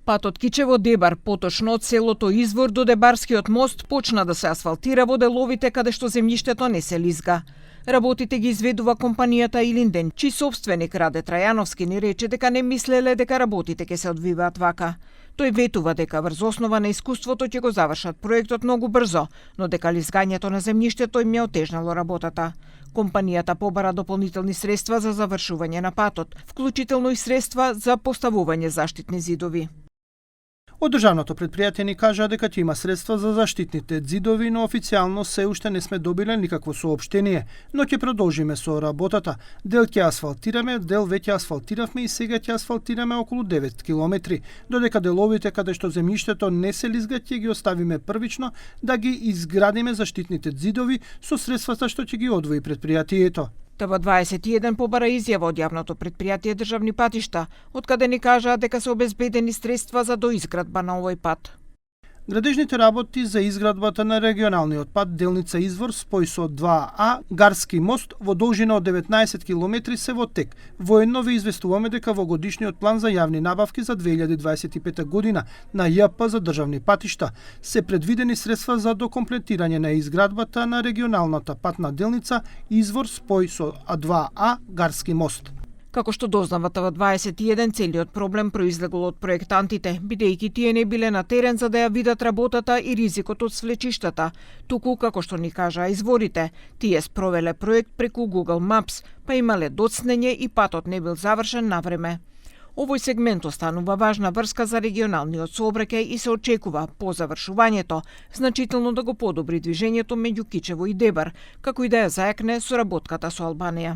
Патот Кичево-Дебар, поточно од селото Извор до Дебарскиот мост, почна да се асфалтира во деловите каде што земјиштето не се лизга. Работите ги изведува компанијата Илинден, чиј собственик Раде Трајановски ни рече дека не мислеле дека работите ќе се одвиваат вака. Тој ветува дека врз основа на искуството ќе го завршат проектот многу брзо, но дека лизгањето на земјиштето им ја отежнало работата. Компанијата побара дополнителни средства за завршување на патот, вклучително и средства за поставување заштитни зидови. Од државното предпријатие ни кажа дека ќе има средства за заштитните зидови, но официјално се уште не сме добиле никакво соопштение, но ќе продолжиме со работата. Дел ќе асфалтираме, дел веќе асфалтиравме и сега ќе асфалтираме околу 9 километри, додека деловите каде што земјиштето не се лизга ќе ги оставиме првично да ги изградиме заштитните зидови со средствата што ќе ги одвои предпријатието. ТВ21 побара изјава од јавното предпријатие државни патишта, од каде ни кажаа дека се обезбедени средства за доизградба на овој пат. Градежните работи за изградбата на регионалниот пат делница Извор спој со 2А Гарски мост во должина од 19 километри се во тек. Воедно ве известуваме дека во годишниот план за јавни набавки за 2025 година на ЈП за државни патишта се предвидени средства за докомплетирање на изградбата на регионалната патна делница Извор спој со 2А Гарски мост. Како што дознава ТВ21, целиот проблем произлегол од проектантите, бидејќи тие не биле на терен за да ја видат работата и ризикот од свлечиштата. Туку, како што ни кажаа изворите, тие спровеле проект преку Google Maps, па имале доцнење и патот не бил завршен на време. Овој сегмент останува важна врска за регионалниот сообраќај и се очекува по завршувањето значително да го подобри движењето меѓу Кичево и Дебар, како и да ја зајакне соработката со Албанија.